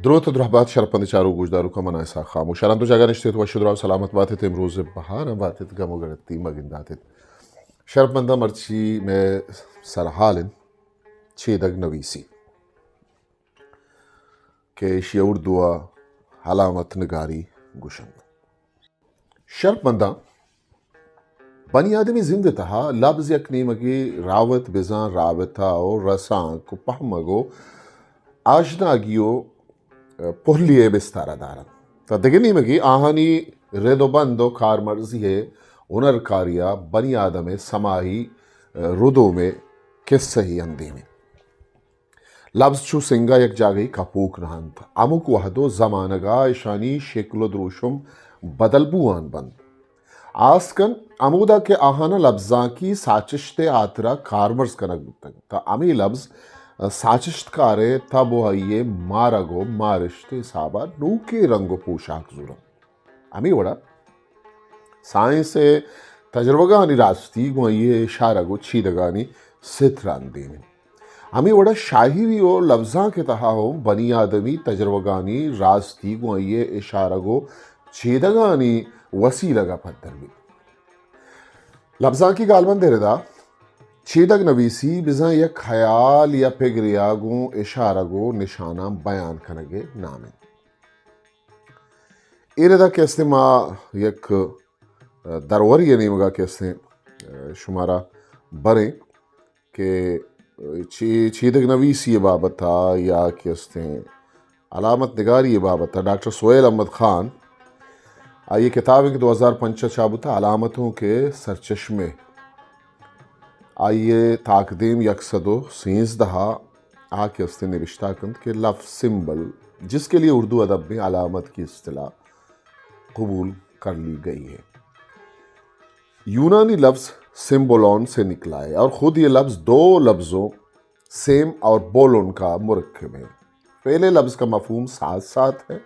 دروت و درہبات شرپند چاروک گوشداروکاں، من آں اسحاق خاموش۔ شران تو جاگہ نشتیت، وش و دراہ و سلامت باتیت، امروز بہاراں باتیت، گم و گڑتی مگنداتیت۔ شرپنداں، مرچی مئے سرحال انت چیدگ نویسی کہ ایشی ءَ اردو ءَ علامت نگاری گوشنت۔ شرپنداں، بنی آدمی زند ءِ تہا لبز یک نیمگے راوت بزاں رابطہ و رسانک و پہمگ و آشناگی و پہلی ءِ بستار ءَ دارنت۔ تا دگہ نیمگے آہانی رد و بند و کارمرزی ءِ ہنرکاری ءَ بنی آدم ءِ سماہی ردوم ءِ کسہی اندیم انت۔ لبز چو سنگ ءَ یک جاگہے کپوک نہ انت۔ ہمک وہد و زمانگ ءَ اشانی شکل و دروشم بدل بوان بنت۔ آس کن ہمودا کہ آہاناں لبزانکی ساچشت ءِ ہاترا کارمرز کنگ بوتگ، تا ہمے لبز ساچشتکار ءِ تب و آئی ءِ مارگ و مارشت ءِ حساب ءَ نوکیں رنگ و پوشاک زورنت۔ ہمے وڑا سائنس ءِ تجربگانی راستی گوں آئی ءِ اشارگ و چیدگانی ستر اندیم انت۔ ہمے وڑا شاعری و لبزانک ءِ تہا ہم بنی آدمی تجربگانی راستی گوں آئی ءِ اشارگ و چیدگانی وسیلگ ءَ پدر بیت۔ لبزانکی گالبند ءِ ردا چیدگ نویسی بزاں یک ہیال یا پگرے ءَ گوں اشارگ و نشاناں بیان کنگ ءِ نام انت۔ اے ردا کہ استیں ما یک، ءَ، درورے ءِ نیمگا کہ استیں، ءَ، شمارا بریں کہ چی-، چیدگ نویسی ءِ بابت ءَ یا کہ استیں علامت نگاری ءِ بابت ءَ ڈاکٹر سہیل احمد خان، آئی ءِ کتاب انت کہ دو ہزار پنچ ءَ چاپ بوتگ، علامتوں کے سرچشمے۔ آئی ءِ تاکدیم یک سد و سیزدہ ءَ آ کہ استیں نبشتہ کنت کہ لفظ، سمبل، جس کے لیے اردو ادب میں علامت کی اصطلاح قبول کر لی گئی ہے۔ یونانی لفظ سمبولون سے نکلا ہے اور خود یہ لفظ دو لفظوں سیم اور بولون کا مرکب ہے۔ پہلے لفظ کا مفہوم ساتھ ساتھ ہے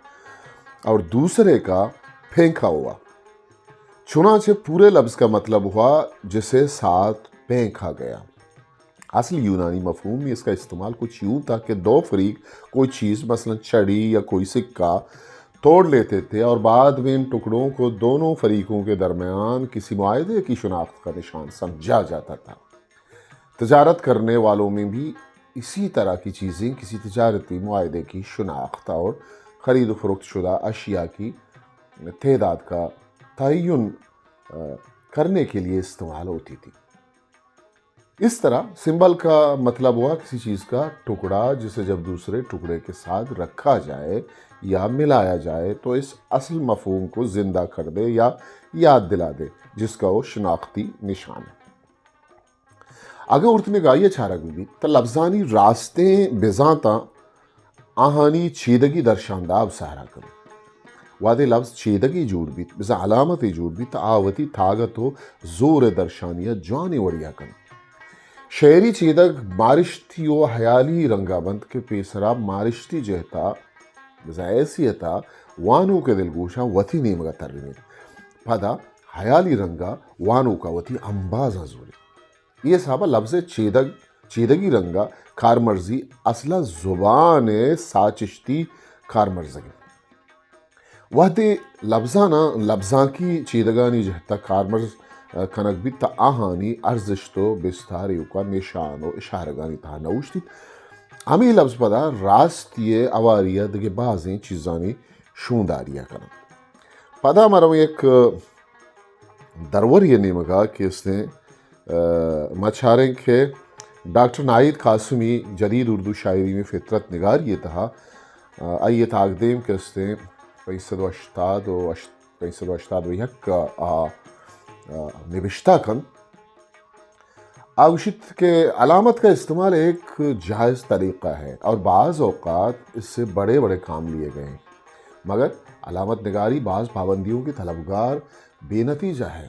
اور دوسرے کا پھینکا ہوا۔ چنانچہ پورے لفظ کا مطلب ہوا جسے ساتھ پھینکا گیا۔ اصل یونانی مفہوم میں اس کا استعمال کچھ یوں تھا کہ دو فریق کوئی چیز، مثلاً چھڑی یا کوئی سکہ، توڑ لیتے تھے اور بعد میں ان ٹکڑوں کو دونوں فریقوں کے درمیان کسی معاہدے کی شناخت کا نشان سمجھا جاتا تھا۔ تجارت کرنے والوں میں بھی اسی طرح کی چیزیں کسی تجارتی معاہدے کی شناخت اور خرید و فروخت شدہ اشیاء کی تعداد کا تعین، آ، کرنے کے لیے استعمال ہوتی تھی۔ اس طرح سمبل کا مطلب ہوا کسی چیز کا ٹکڑا، جسے جب دوسرے ٹکڑے کے ساتھ رکھا جائے یا ملایا جائے تو اس اصل مفہوم کو زندہ کر دے یا یاد دلا دے، جس کا وہ شناختی نشان ہے۔ اگاں ارتنگائی ءَ چارگ بہ بیت، تہ لبزانی راستیں بزانتاں آہانی چیدگی درشانداب سہرا کنت۔ وہدے لبز چیدگے جوڑ بیت، بزاں علامتے جوڑ بیت، تہ آ وتی تاگت و زور ءِ درشانی ءَ جوانیں وڑیا کنت۔ شعری چیدگ مارشتی و حیالی رنگا بنت کہ پیسرا مارشتی جہتا بزاں حیثیتا وانوک ءِ دلگوشاں وتی نیمگا ترینیت۔ پدا حیالی رنگا وانوکا وتی امبازاں زوریت۔ اے حسابا لبز ءِ چیدگ، چیدگی رنگا کارمرزی اصلا زبان ءِ ساچشتی کارمرزگ انت۔ وہدے لبزاناں لبزانکی چیدگانی جہتا کارمرز، ءَ، کنگ بیت، تہ آہانی ارزشت و بستار ایوکا نشان و اشارگانی تہا نہ اوشتیت۔ ہمے لبز پدا راستی ءِ ہواری ءَ دگہ بازیں چیزانی شونداری ءَ کننت۔ پدا ما رویں یک، ءَ، درورے ءِ نیمگا کہ استیں، ءَ، ما چاریں کہ ڈاکٹر ناہید قاسمی جدید اردو شاعری میں فطرت نگاری ءِ تہا، ءَ، آئی ءِ تاکدیم کہ استیں پنچ سد و ہشتاد و ہشت، پنچ سد و ہشتاد و یک ءَ آ، ءَ، نبشتہ کنت۔ آ گوشیت کہ علامت کا استعمال ایک جائز طریقہ ہے اور بعض اوقات اس سے بڑے بڑے کام لیے گئے ہیں، مگر علامت نگاری بعض پابندیوں کی طلبگار بے نتیجہ ہے۔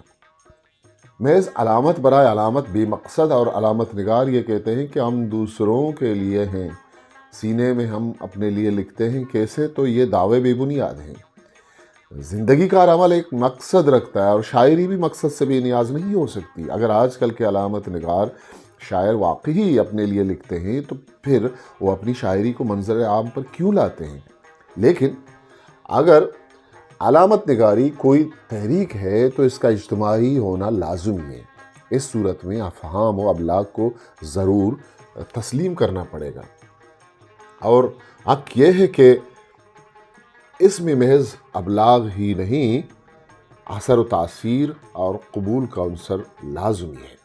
محض علامت برائے علامت بے مقصد اور علامت نگار یہ کہتے ہیں کہ ہم دوسروں کے لیے ہیں، سینے میں ہم اپنے لیے لکھتے ہیں، کیسے؟ تو یہ دعوے بے بنیاد ہیں۔ زندگی کا ہر عمل ایک مقصد رکھتا ہے اور شاعری بھی مقصد سے بے نیاز نہیں ہو سکتی۔ اگر آج کل کے علامت نگار شاعر واقعی اپنے لیے لکھتے ہیں تو پھر وہ اپنی شاعری کو منظر عام پر کیوں لاتے ہیں؟ لیکن اگر علامت نگاری کوئی تحریک ہے تو اس کا اجتماعی ہونا لازمی ہے۔ اس صورت میں افہام و ابلاغ کو ضرور تسلیم کرنا پڑے گا۔ اور حق یہ ہے کہ اس میں محض ابلاغ ہی نہیں، اثر و تاثیر اور قبول کا عنصر لازمی ہے۔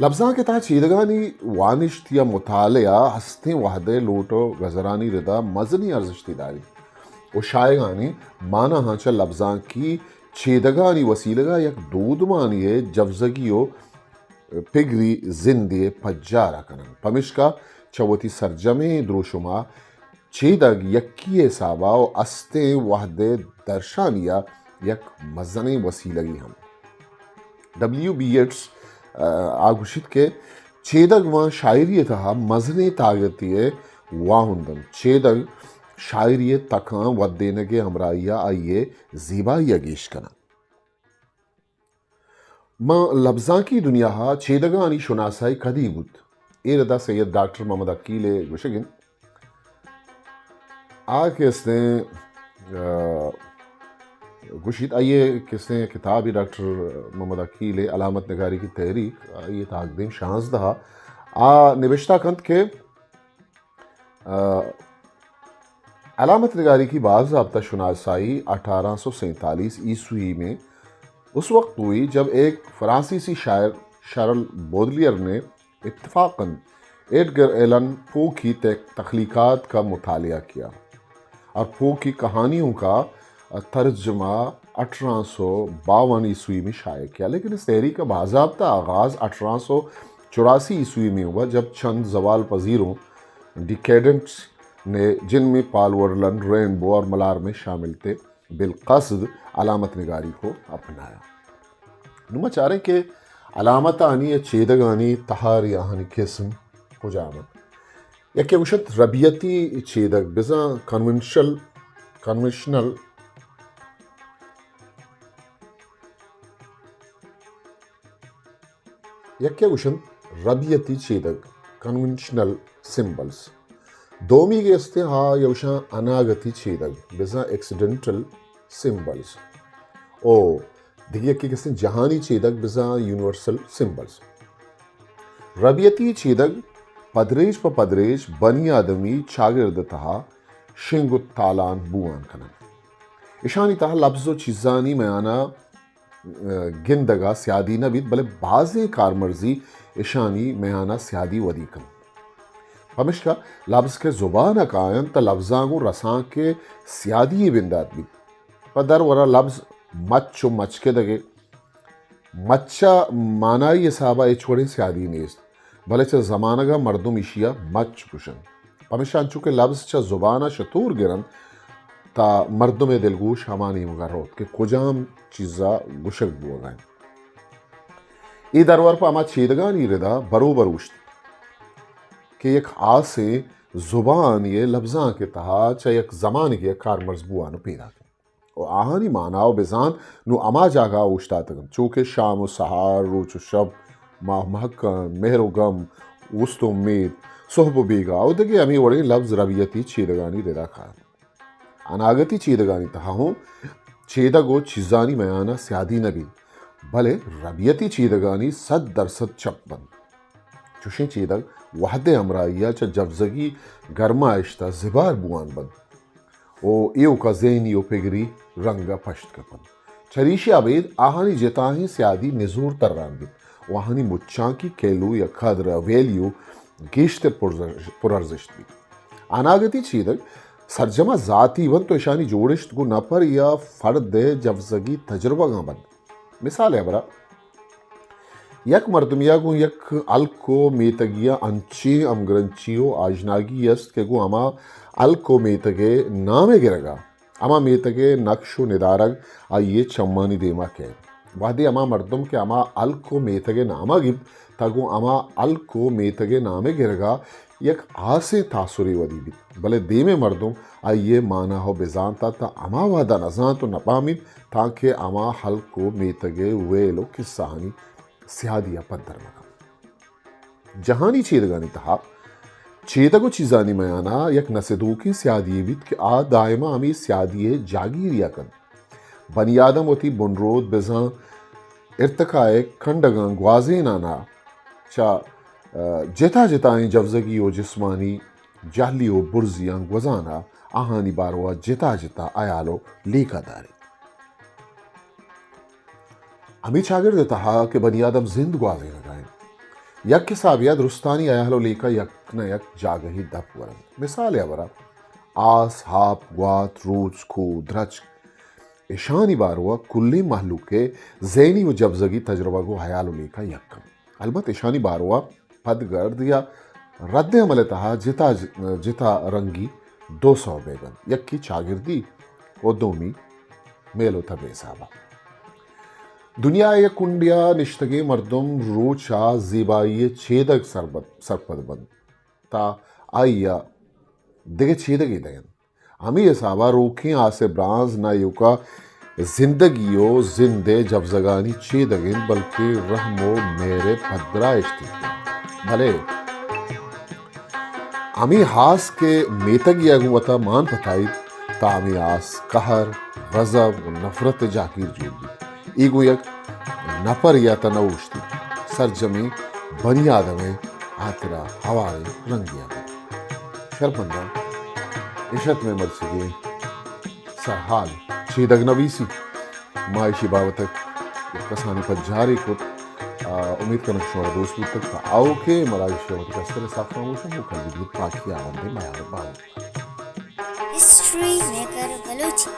لبزانک ءِ تہا چیدگانی وانشت یا مطالعہ ہستیں وہد ءِ لوٹ و گزرانی ردا مزنیں ارزشتے داریت و شاعرانی ماناہاں چہ لبزانکی چیدگانی وسیلگ ءَ یک دودمانی ءِ جوزگی و پگری زندے ءِ پجار ءَ کننت۔ پمیشکا چہ وتی سرجمیں دروشم ءَ چیدگ یکی ءِ حساب ءَ و استیں وہد ءِ درشانی ءَ یک مزنیں وسیلگے ہم۔ ڈبلیو بی یٹس، آ، آ گوشیت کہ چیدگ ماں شاعری ءِ تہا مزنیں تاگتے ءِ واہند انت۔ چیدگ شاعری ءِ تکاں ودینگ ءِ ہمراہی ءَ آئی ءِ زیبائی ءَ گیش کناں۔ ماں لبزانکی دنیا ءَ چیدگانی شناسائی کدی بوت؟ اے ردا سید ڈاکٹر محمد عقیل ءِ گوشگ انت۔ آ کہ استیں، آ، گوشیت، آئی ءِ کہ استیں کتابے ڈاکٹر محمد عقیل ءِ علامت نگاری کی تحریک، آئی ءِ تاکدیم شانزدہ ءَ آ نبشتہ کنت کہ آ، علامت نگاری کی باضابطہ شناسائی اٹھارہ سو سینتالیس عیسوی میں اس وقت ہوئی جب ایک فرانسیسی شاعر شارل بودلیئر نے اتفاقاً ایڈگر ایلن پو کی تخ-، تخلیقات کا مطالعہ کیا اور پو کی کہانیوں کا ترجمہ اٹھارہ سو باون عیسوی میں شائع کیا، لیکن اس تحریک کا باضابطہ آغاز اٹھارہ سو چوراسی عیسوی میں ہوا، جب چند زوال پذیروں، ڈیکیڈنٹس، نے، جن میں پال ورلن، رینبو اور ملارمے شامل تھے، بالقصد علامت نگاری کو اپنایا۔ نوں ما چاریں کہ علامتانی یا چیدگانی تہاری آہانی قسم کجام انت؟ یکے گوشنت ربیتی چیدگ، بزاں کنونشل، کنونشنل، یکے گوشنت ربیتی چیدگ، کنونشنل سمبلز۔ دومی کہ استیں ہا یا گوشاں اناگتی چیدگ، بزاں ایکسیڈنٹل سمبلز۔ او دگہ یکے کہ استیں جہانی چیدگ، بزاں یونیورسل سمبلز۔ ربیتی چیدگ پدریچ پہ پدریچ بنی آدمی چاگرد تہا شنگ و تالان بوان کنن۔ اشانی تہا لبز و چیزانی میانا گندگ ء سیادی نہ بیت، بلے بازیں کارمرزی اشانی میان ء سیادی ودی کنت۔ پمشکا لبز کہ زبان ء کاینت تہ لبزاں گوں رسانک ء سیادی یے بندات بیت۔ پہ درور ء لبز مچ و مچکدگ ء مچ ء مانائی حساب ء ہچ وڑیں سیادی نیست۔ بلے چہ زمانگ ء مردم ایشی ء مچ گوشنت۔ پمیشا انچو کہ لبز چہ زبان ء شتور گرنت، تہ مردم ء دلگوش ہما نیمگ ء روت کہ کجام چیز ء گوشگ بوگ ء انت۔ اے درور پہ ہما چیدگانی رد ء بروبر اوشت کہ یک ہاسیں زبانے ء لبزانک ء تہا چہ یک زمانگے ء کارمرز بوان ء پیداک انت۔ و آہانی مانا و بزانت نوں ہما جاگہ ء اوشتاتگ انت، چو کہ شام و سہار، روچ و شپ، ماہ و مہکان، مہر و گم، اوست و امید، سہب و بیگاہ و دگہ ہمے وڑیں لبز ربیتی چیدگانی ردا کاینت۔ اناگتی چیدگانی تہا ہوں چیدگ و چیزانی میان ء سیادی نہ بیت، بلے ربیتی چیدگانی سد درسد چپ بنت۔ چوشیں چیدگ وہد ء ہمراہی ء چہ جوزگی گرمائشت ء زبار بوان بنت۔ و ایوکا ذہنی و پگری رنگ ء پشت کپنت۔ چریشی ء ابید آہانی جتاہیں سیادی نزور تران بیت و آہانی مچانکی کیلو یا قدر ء ویلیو گیشتر پرزش-، پرارزشت بیت۔ اناگتی چیدگ سرجما ذاتی بنت و اشانی جوڑشت گوں نپر یا فرد ء جوزگی تجربگاں بنت۔ مثال ء ہبرا، یک مردمیا گوں یک ہلک و میتگیا انچیں ہمگرنچی و آژناگی است کہ گوں ہما ہلک و میتگے نام ء گرگا ہما میتگے نقش و ندارگ آئی ء چمانی دیما کئیت۔ وہدے ہما مردم کہ ہما ہلک و میتگے ناما گیپت، تہ گوں ہما ہلک و میتگے نام ء گرگا یک ہاسیں تاثرے ودی بیت، بلے دیمے مردم آئی ء مانا و بزانت ء تہ ہما وہدا نزانت و نپہمیت، تانکہ ہما ہلک و میتگ ء ویل و کسہانی سیادی ء پدر مہ کنت۔ جہانی چیدگانی تہا چیدگ و چیزانی میانا یک نسدوکیں سیادی بیت کہ آ دائما ہمے سیادی ء جاگیریا کنت۔ بنی آدم وتی بنرود بزاں ارتقاء کنڈگاں گوازینانا چہ، ء، جتا جتائیں جوزگی و جسمانی جہلی و برزیاں گوزانا آہانی باروا جتا جتا حیال و لیکہ داریت۔ ہمے چاگرد ء تہا کہ بنی آدم زند گوازینگا انت، یک حسابے ء درستانی حیال و لیکہ یک نہ یک جاگہے دپ ورنت۔ مثال ء ہبرا آس، ہاپ، گوات، روچ، کوہ، درچک، اشانی باروا کلیں مہلوک ء ذہنی و جبزگی تجربہ گوں حیال و لیکہ یک انت۔ البت اشانی باروا پدگرد یا رد عمل ء تہا جتا، جتا رنگی دو سوبے بنت، یکے چاگردی و دومی میل و تب ء حسابا۔ دنیا ء یک کنڈیا نشتگیں مردم روچا زیبائی ء چیدگ سربد-، سرپد بنت تا آئی ء دگہ چیدگے دئینت۔ ہمے حسابا روکیں آس ء برانز نہ ایوکا زندگی و زند ء جبزگانی چیدگ انت، بلکیں رحم و مہر ء پدرا اشتیت۔ بلے ہمے آس کہ میتگیا گوں وتا مان پتائیت، تا ہمے آس قہر، غضب و نفرت ء جاگیر جوڑ بیت۔ اے گوں یک نپر یا تہ نہ اوشتی، سرجمیں بنی آدم ء ہاترا ہواریں رنگے ء بنت۔ شرپنداں، اش ات مئے مرچیگیں سرحال چیدگ نویسی۔ ما ایشی بابت ء یک کسانیں پجارے کت۔ آ، امید کنگ شمارا دوست بوتگ۔ تا آؤکیں مراگشے وتی کستر ء ساکاں گوشاں، گوں کندی بیت پاکی آوندیں میار باہوٹ۔ History maker Balochi.